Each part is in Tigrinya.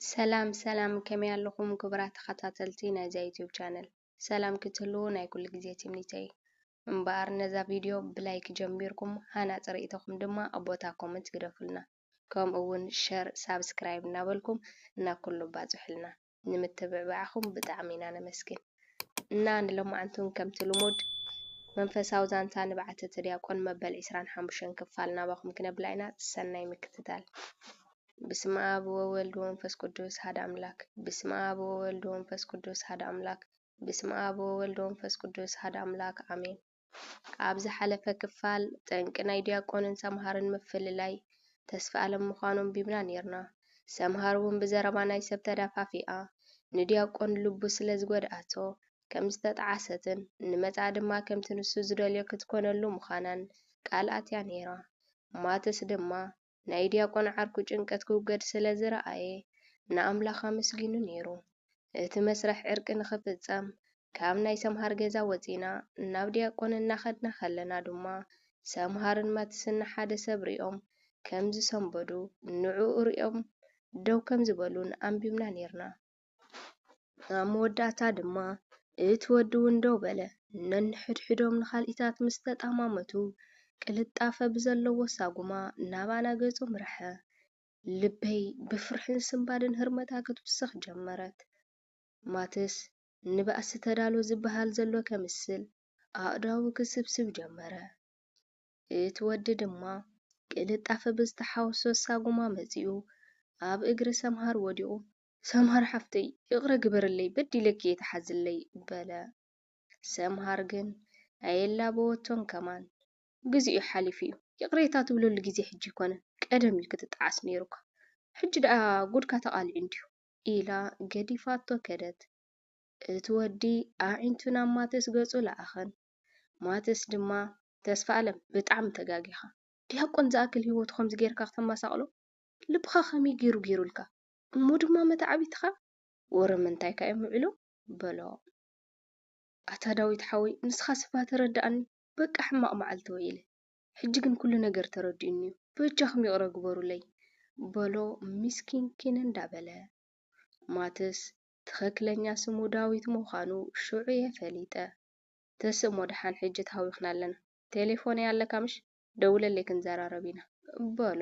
ሰላም ሰላም፣ ከመይ ኣለኹም ክቡራት ተኸታተልቲ ናይዛ ዩትዩብ ቻነል? ሰላም ክትህልዉ ናይ ኩሉ ግዜ ትምኒተይ። እምበኣር ነዛ ቪድዮ ብላይክ ጀሚርኩም ሃናጺ ርእይቶኹም ድማ ኣብ ቦታ ኮመንት ግደፉልና። ከምኡ እውን ሸር፣ ሳብስክራይብ እናበልኩም ናብ ኩሉ ባጽሑልና። ንምትብዕባዕኹም ብጣዕሚ ኢና ነመስግን። እና ንሎማዓንቱን ከምቲ ልሙድ መንፈሳዊ ዛንታ ንብዓት እቲ ዲያቆን መበል ዕስራን ሓሙሽተን ክፋል ናባኹም ክነብላ ኢና። ሰናይ ምክትታል። በስመ አብ ወወልድ ወመንፈስ ቅዱስ ሓደ አምላክ። በስመ አብ ወወልድ ወመንፈስ ቅዱስ ሓደ አምላክ። በስመ አብ ወወልድ ወመንፈስ ቅዱስ ሓደ አምላክ አሜን። ኣብ ዝሓለፈ ክፋል ጠንቂ ናይ ዲያቆንን ሰምሃርን ምፍልላይ ተስፋ ኣለም ምዃኑ ኣንቢብና ኔርና። ሰምሃር እውን ብዘረባ ናይ ሰብ ተዳፋፊኣ ንዲያቆን ልቡ ስለ ዝጎድኣቶ ከም ዝተጠዓሰትን ንመጻኢ ድማ ከምቲ ንሱ ዝደልዮ ክትኮነሉ ምዃናን ቃል ኣትያ ኔራ። ማትስ ድማ ናይ ዲያቆን ዓርኩ ጭንቀት ክውገድ ስለ ዝረኣየ ንኣምላኽ ኣመስጊኑ ኔሩ። እቲ መስርሕ ዕርቂ ንኽፍጸም ካብ ናይ ሰምሃር ገዛ ወጺና ናብ ዲያቆን እናኸድና ከለና ድማ ሰምሃርን ማትስን ንሓደ ሰብ ሪኦም ከም ዝሰንበዱ ንዕኡ ሪኦም ደው ከም ዝበሉን ኣንቢብና ኔርና። ኣብ መወዳእታ ድማ እቲ ወዲ እውን ደው በለ። ነንሕድሕዶም ንኻልኢታት ምስ ተጠማመቱ ቅልጣፈ ብዘለዎ ሳጉማ ናባና ገጾም ረሐ። ልበይ ብፍርሕን ስንባድን ህርመታ ክትውስኽ ጀመረት። ማትስ ንባእሲ ተዳሎ ዝበሃል ዘሎ ከምስል ኣእዳዉ ክስብስብ ጀመረ። እቲ ወዲ ድማ ቅልጣፈ ብዝተሓወሶ ሳጉማ መጺኡ ኣብ እግሪ ሰምሃር ወዲቑ፣ ሰምሃር ሓፍተይ ይቕረ ግበርለይ በዲለኪ እየ ተሓዝለይ በለ። ሰምሃር ግን ኣየላበወቶን ከማን። ግዚኡ ሓሊፉ እዩ። ይቕሬታ ትብለሉ ግዜ ሕጂ ኣይኮነን፣ ቀደም እዩ ክትጠዓስ ነይሩካ። ሕጂ ደኣ ጉድካ ተቓሊዑ እንድዩ ኢላ ገዲፋቶ ከደት። እቲ ወዲ ኣዒንቱ ናብ ማተስ ገጹ ለኣኸን። ማተስ ድማ ተስፋ ኣለም ብጣዕሚ ተጋጊኻ። ዲያቆን ዝኣክል ህይወቱ ከምዚ ጌርካ ክተመሳቕሎ? ልብኻ ከመይ ገይሩ ገይሩልካ? እሞ ድማ መታዕቢትኻ? ወረ ምንታይካ እዮም ውዒሎም? በሎ። ኣታ ዳዊት ሓወይ ንስኻስ እባ ተረድኣኒ፣ በቃ ሕማቕ መዓልቲ ውዒለ። ሕጂ ግን ኩሉ ነገር ተረዲኡኒ እዩ፣ በጃኹም ይቕረ ግበሩለይ በሎ ምስኪን ኪን እንዳበለ። ማትስ ትኽክለኛ ስሙ ዳዊት ምዃኑ ሽዑ እየ ፈሊጠ። ተስእ እሞ ደሓን ሕጂ ተሃዊኽና ኣለና፣ ቴሌፎነይ ኣለካ ምሽ? ደውለለይ ክንዘራረብ ኢና በሎ።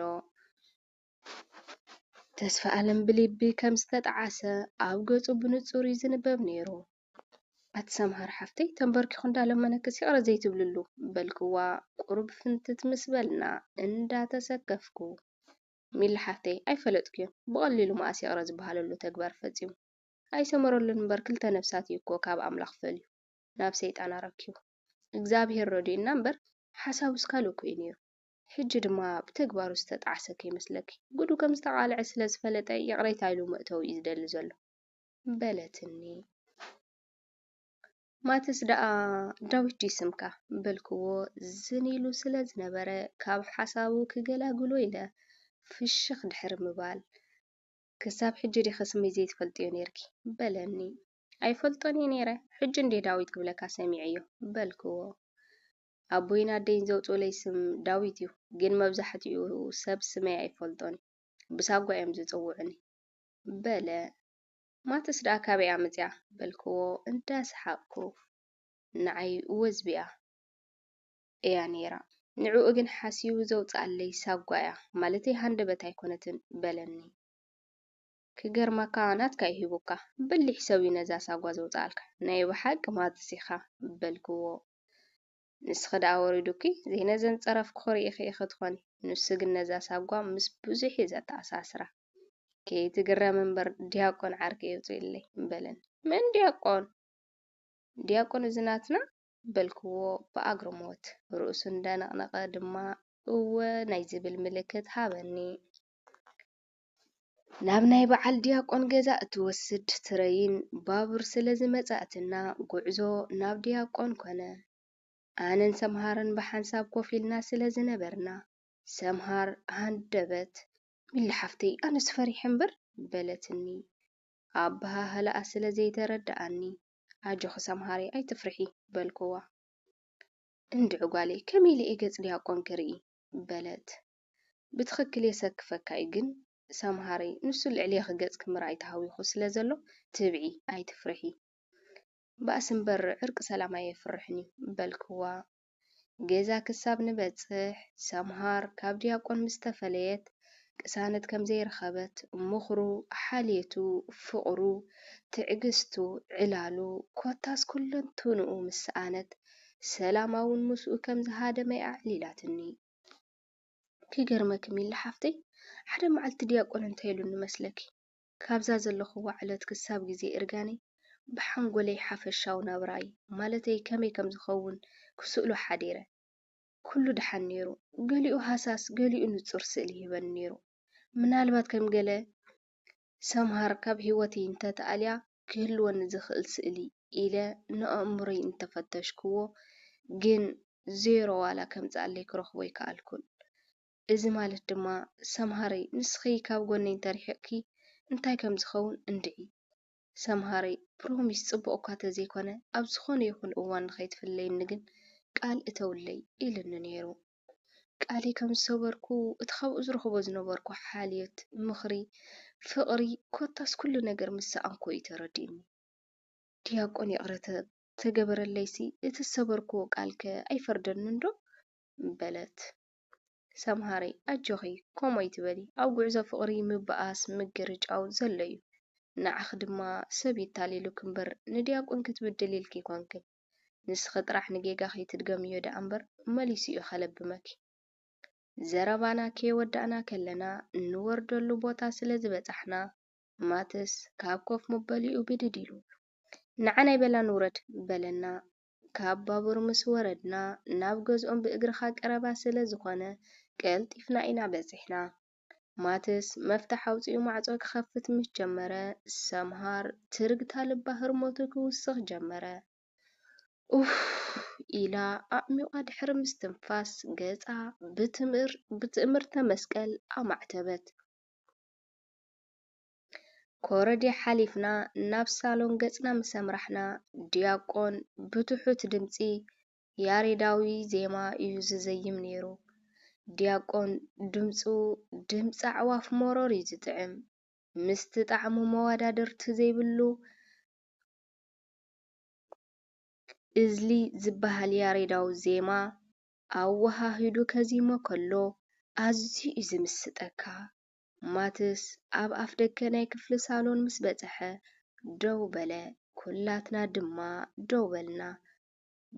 ተስፋ ኣለም ብልቢ ከም ዝተጠዓሰ ኣብ ገጹ ብንጹር እዩ ዝንበብ ነይሩ። ኣቲ ሰምሃር ሓፍተይ ተንበርኪኹ እንዳለመነክስ ይቕረ ዘይትብልሉ በልክዋ ቁሩብ ፍንትት ምስ በልና እንዳተሰከፍኩ። ሚሊ ሓፍተይ ኣይፈለጥኩዮን ብቐሊሉ መኣስ ይቕረ ዝበሃለሉ ተግባር ፈጺሙ። ኣይሰመረሉን እምበር ክልተ ነፍሳት እዩ እኮ ካብ ኣምላኽ ፈልዩ ናብ ሰይጣን ኣረኪቡ። እግዚኣብሄር ረዲኡና እምበር ሓሳቡስ ካልእ እኮ እዩ ነይሩ። ሕጂ ድማ ብተግባሩ ዝተጣዕሰ ከይመስለኪ፣ ጉዱ ከም ዝተቓልዐ ስለ ዝፈለጠ ይቕሬታ ኢሉ መእተዊ እዩ ዝደሊ ዘሎ በለትኒ። ማትስ ደኣ ዳዊት ድዩ ስምካ በልክዎ። ዝን ኢሉ ስለ ዝነበረ ካብ ሓሳቡ ክገላግሎ ኢለ ፍሽኽ ድሕሪ ምባል ክሳብ ሕጂ ዲኺ ስመይ ዘይትፈልጥዮ ኔርኪ በለኒ። ኣይፈልጦን እየ ኔረ፣ ሕጂ እንድየ ዳዊት ክብለካ ሰሚዐዮ በልክዎ። ኣቦይን ኣደይን ዘውፅኡለይ ስም ዳዊት እዩ፣ ግን መብዛሕትኡ ሰብ ስመይ ኣይፈልጦን እዩ፣ ብሳጓ እዮም ዝፅውዑኒ በለ። ማትስ ደኣ ካበይ ኣመፅያ በልክዎ እንዳሰሓቕኩ። ንዓይ ወዝቢኣ እያ ነይራ። ንዕኡ ግን ሓሲቡ ዘውጽኣለይ ሳጓ እያ፣ ማለተይ ሃንደበት ኣይኮነትን በለኒ። ክገርመካ ናትካ እዩ ሂቡካ፣ በሊሕ ሰብ እዩ ነዛ ሳጓ ዘውጽኣልካ፣ ናይ ብሓቂ ማትስ ኢኻ በልክዎ። ንስኺ ደኣ ወሪዱኪ ዘይነዘን ጸረፍኩ ርኢኺ ኢኺ ትኾኒ፣ ንሱ ግን ነዛ ሳጓ ምስ ብዙሕ እዩ ዘተኣሳስራ። ከይትግረም እምበር ዲያቆን ዓርከይ የውጽእለይ በለኒ። መን ዲያቆን? ዲያቆን እዚ ናትና በልክዎ ብኣግርሞት። ርእሱ እንዳነቕነቐ ድማ እወ ናይ ዝብል ምልክት ሃበኒ። ናብ ናይ በዓል ዲያቆን ገዛ እትወስድ ትረይን ባቡር ስለ ዝመጻእትና ጉዕዞ ናብ ዲያቆን ኮነ። ኣነን ሰምሃርን ብሓንሳብ ኮፍ ኢልና ስለ ዝነበርና ሰምሃር ሃንደበት፣ ሚሊ ሓፍተይ ኣነስ ፈሪሐ እምበር በለትኒ። ኣበሃህላኣ ስለ ዘይተረድኣኒ ኣጆኺ ሰምሃረይ ኣይትፍርሒ በልክዋ። እንድዒ ጓለይ ከመይ ኢለ እየ ገጽ ዲያቆን ክርኢ በለት። ብትኽክል የሰክፈካ እዩ ግን ሰምሃረይ፣ ንሱ ልዕሌኺ ገጽኪ ምርኣይ ተሃዊኹ ስለ ዘሎ ትብዒ፣ ኣይትፍርሒ። ባእሲ እምበር ዕርቂ ሰላም ኣየፍርሕን እዩ በልክዋ። ገዛ ክሳብ ንበጽሕ ሰምሃር ካብ ዲያቆን ምስ ተፈለየት ቅሳነት ከም ዘይረኸበት፣ ምኽሩ፣ ሓልየቱ፣ ፍቕሩ፣ ትዕግስቱ፣ ዕላሉ፣ ኮታስ ኩለንትንኡ ምስ ሰኣነት፣ ሰላማ እውን ምስኡ ከም ዝሃደመ እያ ኣዕሊላትኒ። ክገርመኪ ሚሊ ሓፍተይ፣ ሓደ መዓልቲ ዲያቆን እንታይ ኢሉኒ መስለኪ? ካብዛ ዘለኹዋ ዕለት ክሳብ ግዜ እርጋነይ ብሓንጎለይ ሓፈሻዊ ናብራይ ማለተይ ከመይ ከም ዝኸውን ክስእሎ ሓዲረ። ኩሉ ደሓን ነይሩ። ገሊኡ ሃሳስ ገሊኡ ንጹር ስእሊ ይህበኒ ነይሩ። ምናልባት ከም ገለ ሰምሃር ካብ ህይወተይ እንተተኣልያ ክህልወኒ ዝኽእል ስእሊ ኢለ ንኣእምሮይ እንተፈተሽክዎ ግን ዜሮ ዋላ ከምጽኣለይ ክረኽቦ ኣይከኣልኩን። እዚ ማለት ድማ ሰምሃረይ ንስኺ ካብ ጎነይ እንተርሒቕኪ እንታይ ከም ዝኸውን እንድዒ። ሰምሃረይ ፕሮሚስ ጽቡቕ እኳ ተዘይኮነ ኣብ ዝኾነ ይኹን እዋን ንኸይትፍለይኒ ግን ቃል እተውለይ ኢሉኒ ነይሩ። ቃለይ ከም ዝሰበርኩ እቲ ካብኡ ዝረኽቦ ዝነበርኩ ሓልዮት፣ ምኽሪ፣ ፍቕሪ ኮታስ ኩሉ ነገር ምስ ሰኣንኩ እዩ ተረዲኡኒ። ዲያቆን ይቕረ ተገበረለይሲ እቲ ዝሰበርክዎ ቃልከ ኣይፈርደንን ዶ? በለት። ሰምሃረይ ኣጆኺ ከምኡ ኣይትበሊ፣ ኣብ ጉዕዞ ፍቕሪ ምብኣስ ምግርጫው ዘሎ እዩ። ንዓኺ ድማ ሰብ የታሊሉኪ እምበር ንዲያቆን ክትብድሊ ኢልኪ ኣይኮንክን። ንስኺ ጥራሕ ንጌጋኺ ትድገምዮ ደኣ እምበር መሊሱ እዩ ከለብመኪ። ዘረባና ከይወዳእና ከለና ንወርደሉ ቦታ ስለ ዝበጻሕና ማትስ ካብ ኮፍ መበሊኡ ብድድ ኢሉ ንዓናይ በላ ንውረድ በለና። ካብ ባቡር ምስ ወረድና ናብ ገዝኦም ብእግርኻ ቀረባ ስለ ዝኾነ ቀልጢፍና ኢና በጺሕና። ማትስ መፍትሕ ኣውጺኡ ማዕጾ ክኸፍት ምስ ጀመረ ሰምሃር ትርግታ ልባ ህርመቱ ክውስኽ ጀመረ። ኡፍ ኢላ ኣዕሚቓ ድሕሪ ምስትንፋስ ገጻ ብትእምርተ መስቀል ኣማዕተበት። ኮረድያ ሓሊፍና ናብ ሳሎን ገጽና ምስ ኣምራሕና፣ ዲያቆን ብትሑት ድምጺ ያሬዳዊ ዜማ እዩ ዝዘይም ነይሩ። ዲያቆን ድምጹ ድምጺ ኣዕዋፍ መሮር እዩ ዝጥዕም። ምስቲ ጣዕሙ መወዳድርቲ ዘይብሉ እዝሊ ዝበሃል ያሬዳዊ ዜማ ኣወሃሂዱ ከዚሞ ከሎ ኣዝዩ እዩ ዝምስጠካ። ማትስ ኣብ ኣፍደገ ናይ ክፍሊ ሳሎን ምስ በጽሐ ደው በለ። ኩላትና ድማ ደው በልና።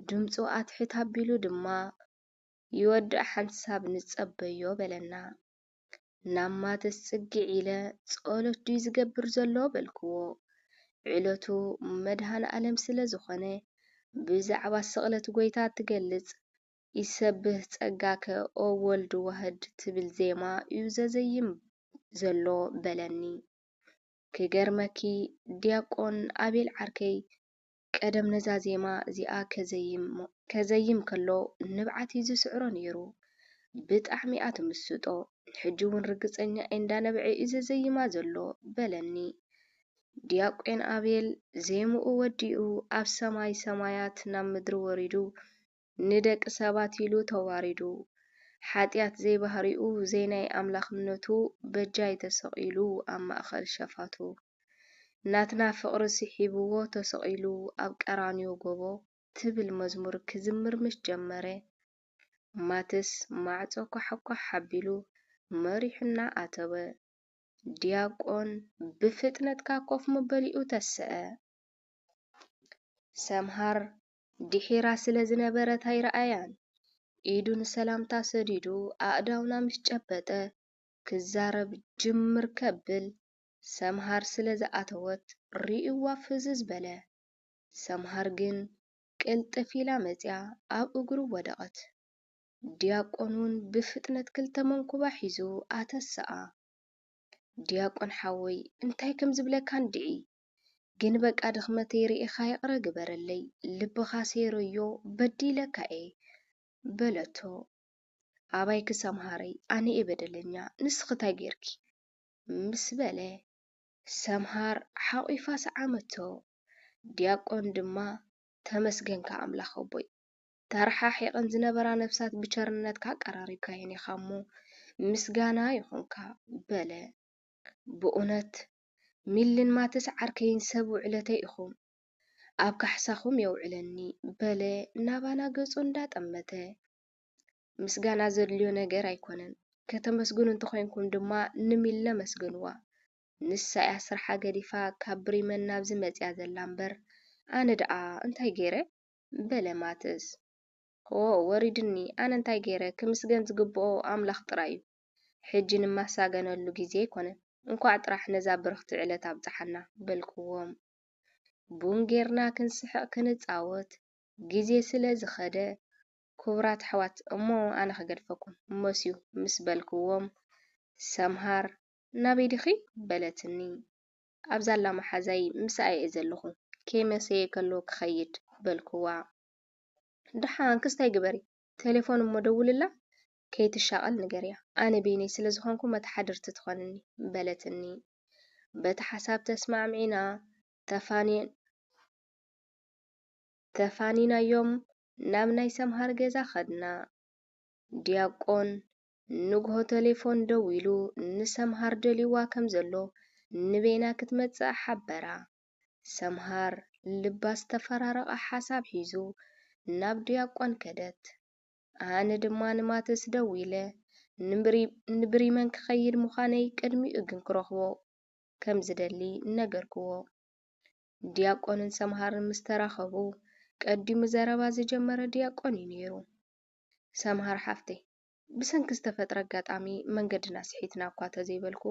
ድምጹ ኣትሕት ኣቢሉ ድማ ይወድእ ሓንሳብ ንጸበዮ በለና። ናብ ማትስ ጽግዕ ኢለ ጸሎት ድዩ ዝገብር ዘሎ በልክዎ። ዕለቱ መድሃን ኣለም ስለ ዝኾነ ብዛዕባ ስቕለት ጎይታ እትገልጽ ይሰብህ ጸጋከ ኦ ወልድ ዋህድ ትብል ዜማ እዩ ዘዘይም ዘሎ በለኒ። ክገርመኪ ዲያቆን ኣቤል ዓርከይ ቀደም ነዛ ዜማ እዚኣ ከዘይም ከሎ ንብዓት እዩ ዝስዕሮ ነይሩ። ብጣዕሚ እያ ትምስጦ። ሕጂ እውን ርግጸኛ እየ እንዳነብዐ እዩ ዘዘይማ ዘሎ በለኒ። ዲያቆን ኣቤል ዜምኡ ወዲኡ ኣብ ሰማይ ሰማያት ናብ ምድሪ ወሪዱ ንደቂ ሰባት ኢሉ ተዋሪዱ፣ ሓጢኣት ዘይባህሪኡ ዘይናይ ኣምላኽነቱ በጃይ ተሰቒሉ ኣብ ማእኸል ሸፋቱ፣ ናትና ፍቕሪ ስሒብዎ ተሰቒሉ ኣብ ቀራንዮ ጎቦ ትብል መዝሙር ክዝምር ምስ ጀመረ፣ ማትስ ማዕጾ ኳሕኳሕ ኣቢሉ መሪሑና ኣተወ። ዲያቆን ብፍጥነት ካብ ኮፍ መበሊኡ ተሰአ። ሰምሃር ድሒራ ስለ ዝነበረት ኣይረኣያን። ኢዱ ንሰላምታ ሰዲዱ ኣእዳውና ምስ ጨበጠ ክዛረብ ጅምር ከብል ሰምሃር ስለ ዝኣተወት ርእይዋ ፍዝዝ በለ። ሰምሃር ግን ቅልጥፍ ኢላ መጺኣ ኣብ እግሩ ወደቐት። ዲያቆን እውን ብፍጥነት ክልተ መንኩባ ሒዙ ኣተሰኣ። ዲያቆን ሓወይ እንታይ ከም ዝብለካ እንድዒ፣ ግን በቃ ድኽመተይ ርኢኻ ይቕረ ግበረለይ፣ ልብኻ ሰይረዮ በዲለካ እየ በለቶ። ኣባይኪ ሰምሃረይ ኣነ እየ በደለኛ ንስኺ ታይ ጌርኪ? ምስ በለ ሰምሃር ሓቒፋ ሰዓመቶ። ዲያቆን ድማ ተመስገንካ ኣምላኽ ኣቦይ፣ ተረሓሒቐን ዝነበራ ነፍሳት ብቸርነትካ ኣቀራሪብካየን ኢኻ እሞ ምስጋና ይኹንካ በለ። ብእውነት ሚልን ማትስ ዓርከይን ሰብ ውዕለተይ ኢኹም። ኣብ ካሕሳኹም የውዕለኒ በለ ናባና ገጹ እንዳጠመተ። ምስጋና ዘድልዮ ነገር ኣይኮነን። ከተመስግኑ እንተኾይንኩም ድማ ንሚለ መስግንዋ። ንሳ እያ ስርሓ ገዲፋ ካብ ብሪመን ናብዚ መጽያ ዘላ እምበር ኣነ ደኣ እንታይ ገይረ? በለ ማትስ። ኦ ወሪድኒ፣ ኣነ እንታይ ገይረ? ክምስገን ዝግብኦ ኣምላኽ ጥራይ እዩ። ሕጂ ንማሳገነሉ ግዜ ኣይኮነን። እንኳዕ ጥራሕ ነዛ ብርኽቲ ዕለት ኣብጽሓና በልክዎም። ቡን ጌርና ክንስሕቕ ክንጻወት ግዜ ስለ ዝኸደ፣ ክቡራት ኣሕዋት እሞ ኣነ ክገድፈኩም እሞስዩ ምስ በልክዎም፣ ሰምሃር ናበይ ዲኺ? በለትኒ። ኣብዛ ኣላ መሓዛይ ምሳኣ እየ ዘለኹ፣ ከይመሰየ ከሎ ክኸይድ በልክዋ። ደሓን ክስታይ ግበሪ፣ ቴሌፎን እሞ ደውልላ ከይትሻቐል ንገርያ፣ ኣነ በይነይ ስለ ዝኾንኩ መተሓድርቲ ትኾንኒ በለትኒ። በቲ ሓሳብ ተስማዕሚዕና ተፋኒ ተፋኒናዮም ናብ ናይ ሰምሃር ገዛ ኸድና። ዲያቆን ንግሆ ተሌፎን ደዊሉ ንሰምሃር ደልይዋ ከም ዘሎ ንበይና ክትመጽእ ሓበራ። ሰምሃር ልባ ዝተፈራረቐ ሓሳብ ሒዙ ናብ ዲያቆን ከደት። ኣነ ድማ ንማትስ ደዊለ ንብሪመን ክኸይድ ምዃነይ ቅድሚኡ ግን ክረኽቦ ከም ዝደሊ ነገርክዎ። ዲያቆንን ሰምሃርን ምስ ተራኸቡ ቀዲሙ ዘረባ ዝጀመረ ዲያቆን እዩ ነይሩ። ሰምሃር ሓፍተይ፣ ብሰንኪ ዝተፈጥረ ኣጋጣሚ መንገድና ስሒትና እኳ ተዘይበልኩ፣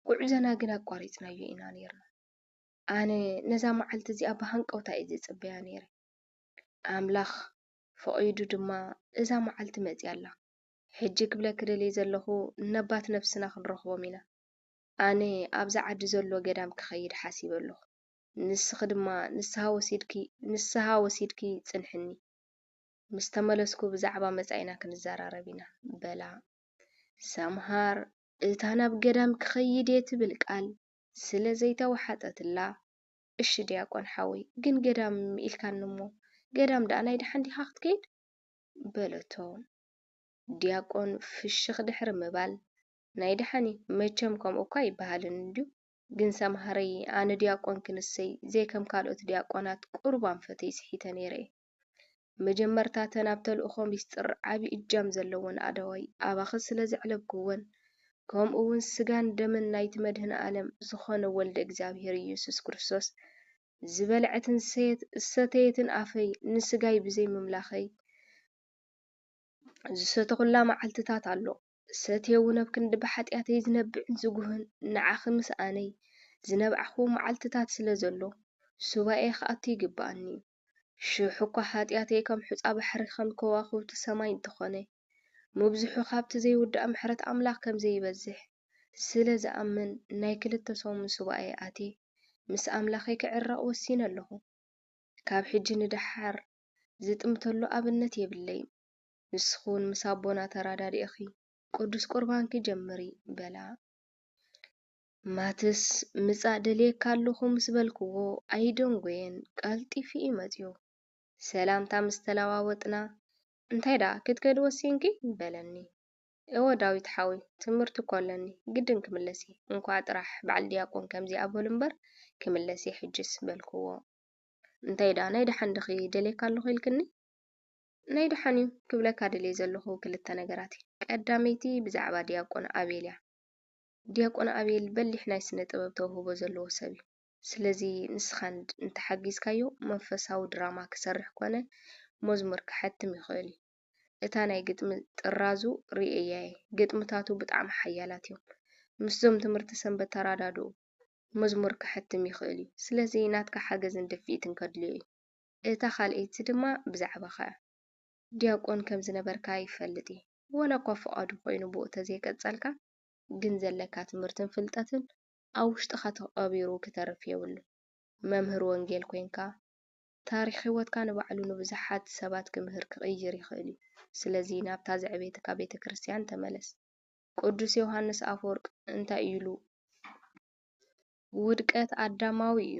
ጉዕዞና ግን ኣቋሪጽናዮ ኢና ነይርና። ኣነ ነዛ መዓልቲ እዚኣ ብሃንቀውታ እየ ዝጽበያ ነይረ። ኣምላኽ ፈቒዱ ድማ እዛ መዓልቲ መጺኣ ኣላ። ሕጂ ክብለኪ ደልየ ዘለኹ፣ ነባት ነፍስና ክንረኽቦም ኢና። ኣነ ኣብዚ ዓዲ ዘሎ ገዳም ክኸይድ ሓሲበ ኣለኹ። ንስኺ ድማ ንስሃ ወሲድኪ ንስሃ ወሲድኪ ጽንሕኒ። ምስ ተመለስኩ ብዛዕባ መጻኢና ክንዘራረብ ኢና በላ። ሰምሃር እታ ናብ ገዳም ክኸይድ እየ ትብል ቃል ስለ ዘይተዋሓጠትላ፣ እሺ ዲያቆን ሓወይ፣ ግን ገዳም ኢልካኒ እሞ፣ ገዳም ደኣ ናይ ደሓን ዲኻ ክትከይድ? በለቶ። ዲያቆን ፍሽኽ ድሕሪ ምባል፣ ናይ ደሓን እዩ፣ መቸም ከምኡ እኳ ኣይበሃልን እንድዩ፣ ግን ሰምሃረይ፣ ኣነ ዲያቆን ክንሰይ ዘይከም ካልኦት ዲያቆናት ቁሩብ ኣንፈተይ ስሒተ ነይረ እየ። መጀመርታ እተን ኣብ ተልእኾ ሚስጥር ዓቢ እጃም ዘለወን ኣደዋይ ኣባኺ ስለ ዘዕለብክወን፣ ከምኡ እውን ስጋን ደምን ናይቲ መድህን ዓለም ዝኾነ ወልደ እግዚኣብሔር ኢየሱስ ክርስቶስ ዝበልዐትን ዝሰየት-፣ ዝሰተየትን ኣፈይ ንስጋይ ብዘይ ምምላኸይ ዝሰተኹላ መዓልትታት ኣሎ። ሰትየ እውን ኣብ ክንዲ ብሓጢኣተይ ዝነብዕን ዝጉህን ንዓኺ ምስኣነይ ዝነብዓኹ መዓልትታት ስለ ዘሎ፣ ሱባኤ ክኣቱ ይግብኣኒ እዩ። ሽሕ እኳ ሓጢኣተይ ከም ሑጻ ባሕሪ ከም ከዋኽብቲ ሰማይ እንተኾነ፣ ምብዝሑ ካብቲ ዘይውዳእ ምሕረት ኣምላኽ ከም ዘይበዝሕ ስለ ዝኣምን፣ ናይ ክልተ ሰሙን ሱባኤ ኣትየ ምስ ኣምላኸይ ክዕረቕ ወሲነ ኣለኹ። ካብ ሕጂ ንደሓር ዝጥምተሉ ኣብነት የብለይን። ንስኺ እውን ምስ ኣቦና ተራዳዲእኺ ቅዱስ ቁርባንኪ ጀምሪ በላ። ማትስ ምጻእ ደልየካ ኣለኹ ምስ በልክዎ ኣይደንጎየን፣ ቀልጢፉ እዩ መጺኡ። ሰላምታ ምስ ተለዋወጥና፣ እንታይ ደኣ ክትከዲ ወሲንኪ? በለኒ። እወ ዳዊት ሓወይ፣ ትምህርቲ እኮ ኣለኒ፣ ግድን ክምለስ እየ። እንኳዕ ጥራሕ በዓል ዲያቆን ከምዚኣ በሉ እምበር፣ ክምለስ እየ ሕጅስ በልክዎ። እንታይ ደኣ ናይ ደሓን ዲኺ ደልየካ ኣለኹ ኢልክኒ? ናይ ደሓን እዩ ክብለካ ደልየ ዘለኹ ክልተ ነገራት እየ። ቀዳመይቲ ብዛዕባ ዲያቆን ኣቤል እያ። ዲያቆን ኣቤል በሊሕ ናይ ስነ ጥበብ ተውህቦ ዘለዎ ሰብ እዩ። ስለዚ ንስኻ እንድ-፣ እንተሓጊዝካዮ መንፈሳዊ ድራማ ክሰርሕ ኮነ መዝሙር ከሐትም ይኽእል እዩ። እታ ናይ ግጥሚ ጥራዙ ርእየያ እየ። ግጥምታቱ ብጣዕሚ ሓያላት እዮም። ምስዞም ትምህርቲ ሰንበት ተራዳድኡ። መዝሙር ከሐትም ይኽእል እዩ። ስለዚ ናትካ ሓገዝን ድፍኢትን ከድልዮ እዩ። እታ ካልኣይቲ ድማ ብዛዕባኻ እያ። ዲያቆን ከም ዝነበርካ ይፈልጥ እየ። ዋላ እኳ ፍቓዱ ኮይኑ ብኡ ተዘይቀጸልካ፣ ግን ዘለካ ትምህርትን ፍልጠትን ኣብ ውሽጥኻ ተቐቢሩ ክተርፍ የብሉን። መምህር ወንጌል ኮይንካ፣ ታሪኽ ህይወትካ ንባዕሉ ንብዙሓት ሰባት ክምህር ክቕይር ይኽእል እዩ። ስለዚ ናብታ ዘዕበየትካ ቤተ ክርስቲያን ተመለስ። ቅዱስ ዮሃንስ ኣፈወርቅ እንታይ ኢሉ? ውድቀት ኣዳማዊ እዩ፣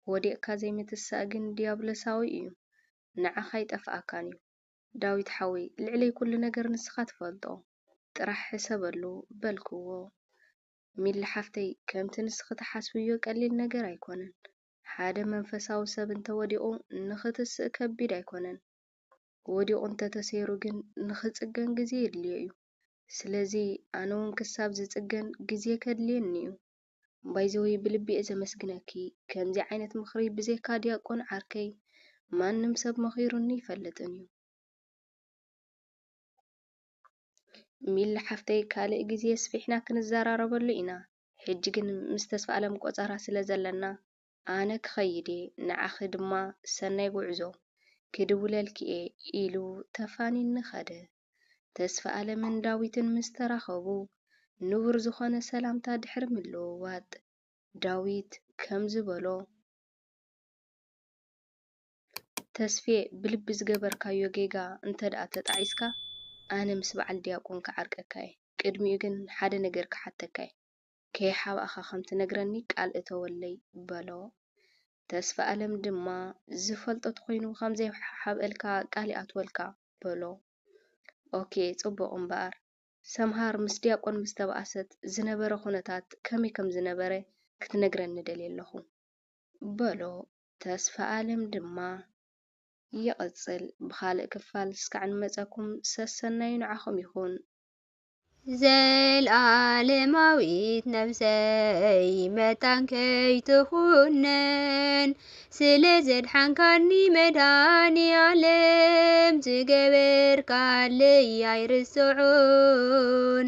ወዲቕካ ዘይምትሳእ ግን ዲያብሎሳዊ እዩ፣ ንዓኻ ኣይጠፍኣካን እዩ። ዳዊት ሓወይ፣ ልዕለይ ኩሉ ነገር ንስኻ ትፈልጦ፣ ጥራሕ ሕሰበሉ በልክዎ። ሚሊ ሓፍተይ፣ ከምቲ ንስኺ ትሓስብዮ ቀሊል ነገር ኣይኮነን። ሓደ መንፈሳዊ ሰብ እንተወዲቑ ንኽትስእ ከቢድ ኣይኮነን። ወዲቑ እንተተሰይሩ ግን ንኽጽገን ግዜ የድልዮ እዩ። ስለዚ ኣነ እውን ክሳብ ዝጽገን ግዜ ከድልየኒ እዩ። ባይዘወይ ብልቢ እየ ዘመስግነኪ። ከምዚ ዓይነት ምኽሪ ብዘይካ ዲያቆን ዓርከይ ማንም ሰብ መኺሩኒ ይፈልጥን እዩ። ሚሊ ሓፍተይ ካልእ ግዜ ስፊሕና ክንዘራረበሉ ኢና። ሕጂ ግን ምስ ተስፋኣለም ቆጸራ ስለ ዘለና ኣነ ክኸይድ እየ፣ ንዓኺ ድማ ሰናይ ጉዕዞ፣ ክድውለልኪ እየ ኢሉ ተፋንዩኒ ኸደ። ተስፋኣለምን ዳዊትን ምስ ተራኸቡ ንቡር ዝኾነ ሰላምታ ድሕሪ ምልውዋጥ ዳዊት ከምዚ በሎ። ተስፌ፣ ብልቢ ዝገበርካዮ ጌጋ እንተ ደኣ ተጣዒስካ፣ ኣነ ምስ በዓል ዲያቆን ክዓርቀካ እየ። ቅድሚኡ ግን ሓደ ነገር ክሓተካ እየ። ከይሓባእኻ ከም ትነግረኒ ቃል እተወለይ፣ በሎ። ተስፋ ኣለም ድማ፣ ዝፈልጦ ተኾይኑ ከም ዘይሓብአልካ ቃል ይኣትወልካ፣ በሎ። ኦኬ፣ ጽቡቕ እምበኣር፣ ሰምሃር ምስ ዲያቆን ምስ ተባኣሰት ዝነበረ ኩነታት ከመይ ከም ዝነበረ ክትነግረኒ ደልየ ኣለኹ። በሎ። ተስፋኣለም ድማ ይቕጽል። ብኻልእ ክፋል እስካዕ ንመጸኩም ሰሰናዩ ንዓኹም ይኹን። ዘልኣለማዊት ነፍሰይ መታን ከይትኹነን፣ ስለ ዘድሓንካኒ መድሃኒ ኣለም፣ ዝገበርካለይ ኣይርስዖን።